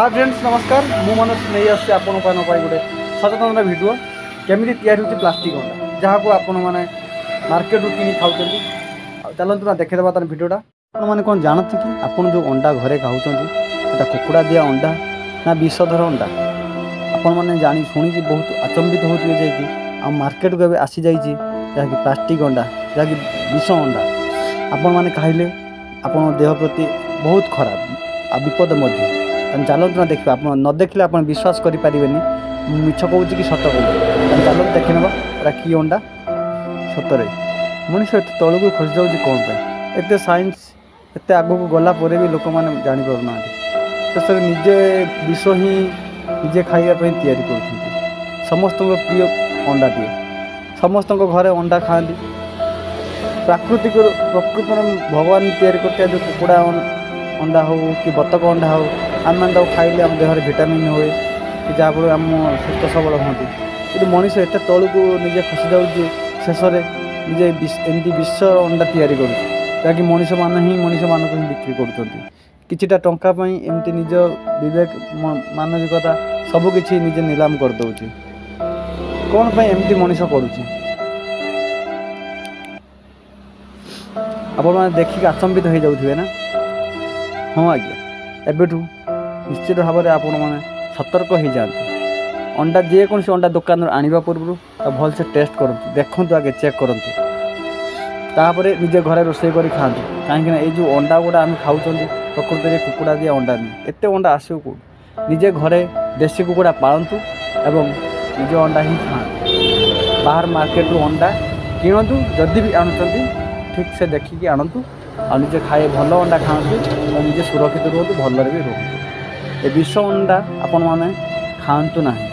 High friends, ନମସ୍କାର। ମୁଁ ମନୋଜ ନେଇ ଆସୁଛି ଆପଣଙ୍କ ପାଇଁ ଗୋଟେ ସଚେତନତା ଭିଡ଼ିଓ, କେମିତି ତିଆରି ହେଉଛି ପ୍ଲାଷ୍ଟିକ୍ ଅଣ୍ଡା, ଯାହାକୁ ଆପଣମାନେ ମାର୍କେଟରୁ କିଣି ଖାଉଛନ୍ତି। ଆଉ ଚାଲନ୍ତୁ ନା ଦେଖିଦେବା ତାର ଭିଡ଼ିଓଟା। ଆପଣମାନେ କ'ଣ ଜାଣନ୍ତି କି ଆପଣ ଯେଉଁ ଅଣ୍ଡା ଘରେ ଖାଉଛନ୍ତି ସେଟା କୁକୁଡ଼ା ଦିଆ ଅଣ୍ଡା ନା ବିଷଧର ଅଣ୍ଡା? ଆପଣମାନେ ଜାଣି ଶୁଣିକି ବହୁତ ଆଚମ୍ବିତ ହେଉଥିବେ ଯେ କି ଆମ ମାର୍କେଟକୁ ଏବେ ଆସିଯାଇଛି ଯାହାକି ପ୍ଲାଷ୍ଟିକ୍ ଅଣ୍ଡା, ଯାହାକି ବିଷ ଅଣ୍ଡା। ଆପଣମାନେ ଖାଇଲେ ଆପଣଙ୍କ ଦେହ ପ୍ରତି ବହୁତ ଖରାପ ଆଉ ବିପଦ ମଧ୍ୟ। ତେଣୁ ଚାଲନ୍ତୁ ନା ଦେଖିବା। ଆପଣ ନ ଦେଖିଲେ ଆପଣ ବିଶ୍ୱାସ କରିପାରିବେନି ମୁଁ ମିଛ କହୁଛି କି ସତ କହୁଛି। ତେଣୁ ଚାଲନ୍ତୁ ଦେଖିନେବା ଏଇଟା କି ଅଣ୍ଡା। ସତରେ ମଣିଷ ଏତେ ତଳକୁ ଖସିଯାଉଛି କ'ଣ ପାଇଁ? ଏତେ ସାଇନ୍ସ ଏତେ ଆଗକୁ ଗଲା ପରେ ବି ଲୋକମାନେ ଜାଣିପାରୁନାହାନ୍ତି। ଶେଷରେ ନିଜେ ବିଷ ହିଁ ନିଜେ ଖାଇବା ପାଇଁ ତିଆରି କରୁଛନ୍ତି। ସମସ୍ତଙ୍କ ପ୍ରିୟ ଅଣ୍ଡାଟିଏ, ସମସ୍ତଙ୍କ ଘରେ ଅଣ୍ଡା ଖାଆନ୍ତି। ପ୍ରାକୃତିକ ପ୍ରକୃତିର ଭଗବାନ ତିଆରି କରିଥିବା ଯେଉଁ କୁକୁଡ଼ା ଅଣ୍ଡା ହେଉ କି ବତକ ଅଣ୍ଡା ହେଉ, ଆମେମାନେ ତାକୁ ଖାଇଲେ ଆମ ଦେହରେ ଭିଟାମିନ୍ ହୁଏ କି ଯାହାଫଳରେ ଆମ ସୁସ୍ଥ ସବଳ ହୁଅନ୍ତି। କିନ୍ତୁ ମଣିଷ ଏତେ ତଳକୁ ନିଜେ ଖସି ଯାଉଛି, ଶେଷରେ ନିଜେ ଏମିତି ବିଷ ଅଣ୍ଡା ତିଆରି କରୁଛି, ଯାହାକି ମଣିଷମାନେ ହିଁ ମଣିଷମାନଙ୍କୁ ହିଁ ବିକ୍ରି କରୁଛନ୍ତି କିଛିଟା ଟଙ୍କା ପାଇଁ। ଏମିତି ନିଜ ବିବେକ, ମାନବିକତା ସବୁକିଛି ନିଜେ ନିଲାମ କରିଦେଉଛି। କ'ଣ ପାଇଁ ଏମିତି ମଣିଷ କରୁଛି? ଆପଣମାନେ ଦେଖିକି ଆଚମ୍ବିତ ହେଇଯାଉଥିବେ ନା? ହଁ ଆଜ୍ଞା, ଏବେଠୁ ନିଶ୍ଚିତ ଭାବରେ ଆପଣମାନେ ସତର୍କ ହେଇଯାଆନ୍ତୁ। ଅଣ୍ଡା ଯେକୌଣସି ଅଣ୍ଡା ଦୋକାନରୁ ଆଣିବା ପୂର୍ବରୁ ତାକୁ ଭଲସେ ଟେଷ୍ଟ କରନ୍ତୁ, ଦେଖନ୍ତୁ, ଆଗେ ଚେକ୍ କରନ୍ତୁ, ତାପରେ ନିଜେ ଘରେ ରୋଷେଇ କରି ଖାଆନ୍ତୁ। କାହିଁକିନା ଏଇ ଯେଉଁ ଅଣ୍ଡା ଗୁଡ଼ା ଆମେ ଖାଉଛନ୍ତି ପ୍ରକୃତରେ କୁକୁଡ଼ା ଦିଆ ଅଣ୍ଡା ନୁହେଁ। ଏତେ ଅଣ୍ଡା ଆସିବ କେଉଁଠୁ? ନିଜେ ଘରେ ଦେଶୀ କୁକୁଡ଼ା ପାଳନ୍ତୁ ଏବଂ ନିଜ ଅଣ୍ଡା ହିଁ ଖାଆନ୍ତୁ। ବାହାର ମାର୍କେଟରୁ ଅଣ୍ଡା କିଣନ୍ତୁ, ଯଦି ବି ଆଣୁଛନ୍ତି ଠିକ୍ ସେ ଦେଖିକି ଆଣନ୍ତୁ ଆଉ ନିଜେ ଖାଇ ଭଲ ଅଣ୍ଡା ଖାଆନ୍ତୁ ଆଉ ନିଜେ ସୁରକ୍ଷିତ ରୁହନ୍ତୁ, ଭଲରେ ବି ରୁହନ୍ତୁ। ଏ ବିଷ ଅଣ୍ଡା ଆପଣମାନେ ଖାଆନ୍ତୁ ନାହିଁ।